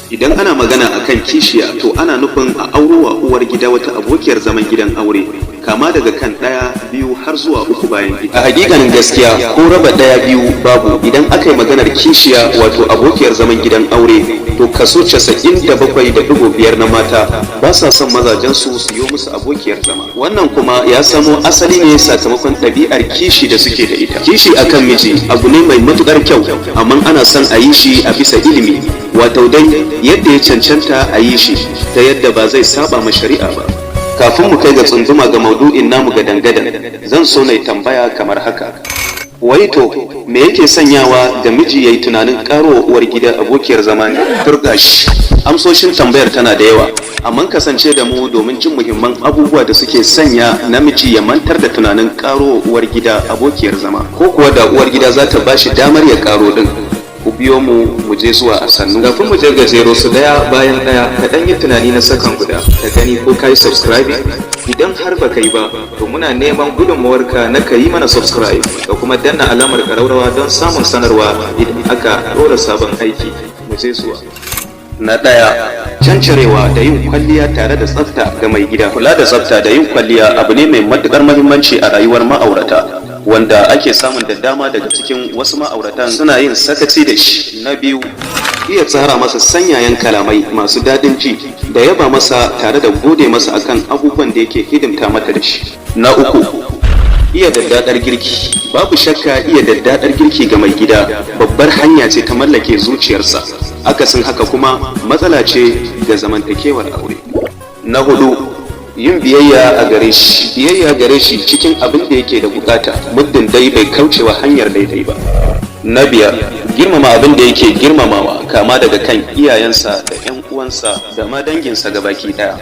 Idan ana magana akan kishiya, to ana nufin a aurowa uwar gida wata abokiyar zaman gidan aure, kama daga kan ɗaya, biyu har zuwa uku bayan ita. A hakikanin gaskiya, ko raba ɗaya biyu babu, idan aka yi maganar kishiya, wato abokiyar zaman gidan aure, to kaso 97.5 na mata ba sa son mazajensu su yi musu abokiyar zama. Wannan kuma ya samo asali ne sakamakon ɗabi'ar kishi da suke da ita. Kishi akan miji abu ne mai matukar kyau, amma ana son a yi shi a bisa ilimi, wato dai yadda ya cancanta a yi shi, ta yadda ba zai saba ma shari'a ba. Kafin mu kai ga tsunduma ga maudu'in namu gadan-gadan, zan so na yi tambaya kamar haka: wai to me yake sanyawa ga miji yayi tunanin karowa uwar gida abokiyar zama ne? Turgash, amsoshin tambayar tana da yawa, amma kasance da mu domin jin muhimman abubuwa da suke sanya namiji ya mantar da tunanin karowa uwar gida abokiyar zama, ko kuwa da uwar gida za ta bashi damar ya karo din. Ku biyo mu, mu je zuwa a sannu. Kafin mu je gajero su daya bayan daya, ka dan yi tunani na sakan guda ka gani ko kai subscribe. Idan har ba ka yi ba, to muna neman gudunmawarka na ka yi mana subscribe ka kuma danna alamar ƙararrawa don samun sanarwa idan aka ɗora sabon aiki. Mu je zuwa. Na ɗaya, cancarewa da yin kwalliya tare da tsafta ga mai gida. Kula da tsafta da yin kwalliya abu ne mai matuƙar muhimmanci a rayuwar ma'aurata, wanda ake samun da dama daga cikin wasu ma'auratan suna yin sakaci da shi. Na biyu, iya tsara masa sanyayen kalamai masu daɗin ji da yaba masa tare da gode masa akan abubuwan da yake hidimta mata da shi. Na uku, iya daddadar girki. Babu shakka, iya daddadar girki ga mai gida babbar hanya ce ta mallake zuciyarsa. Akasin haka kuma matsala ce ga zamantakewar aure. Na hudu, yin biyayya a gare shi. Biyayya gare shi cikin abin da yake da bukata, muddin dai bai kaucewa hanyar daidai ba. Na biyar, girmama abin da yake girmamawa, kama daga kan iyayensa da 'yan uwansa da ma danginsa gabaki daya.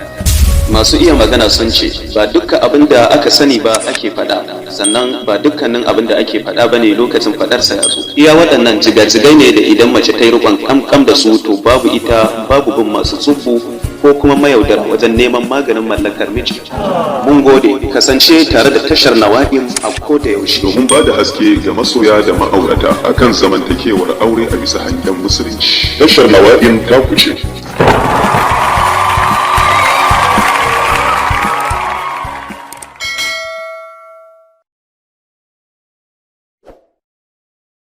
Masu iya magana sun ce ba dukkan abin da aka sani ba ake faɗa, sannan ba dukkanin abin da ake faɗa ba ne lokacin faɗarsa ya zo. Iya waɗannan jigajigai ne da idan mace ta yi riƙon kamkam da su, to babu ita babu bin masu tsubbu ko kuma mayaudara wajen neman maganin mallakar miji. Mun gode. Kasance tare da tashar Nawa'im a koda yaushe domin ba da haske ga masoya da ma'aurata akan zamantakewar aure a bisa hangen Musulunci. Tashar Nawa'im ta kuce.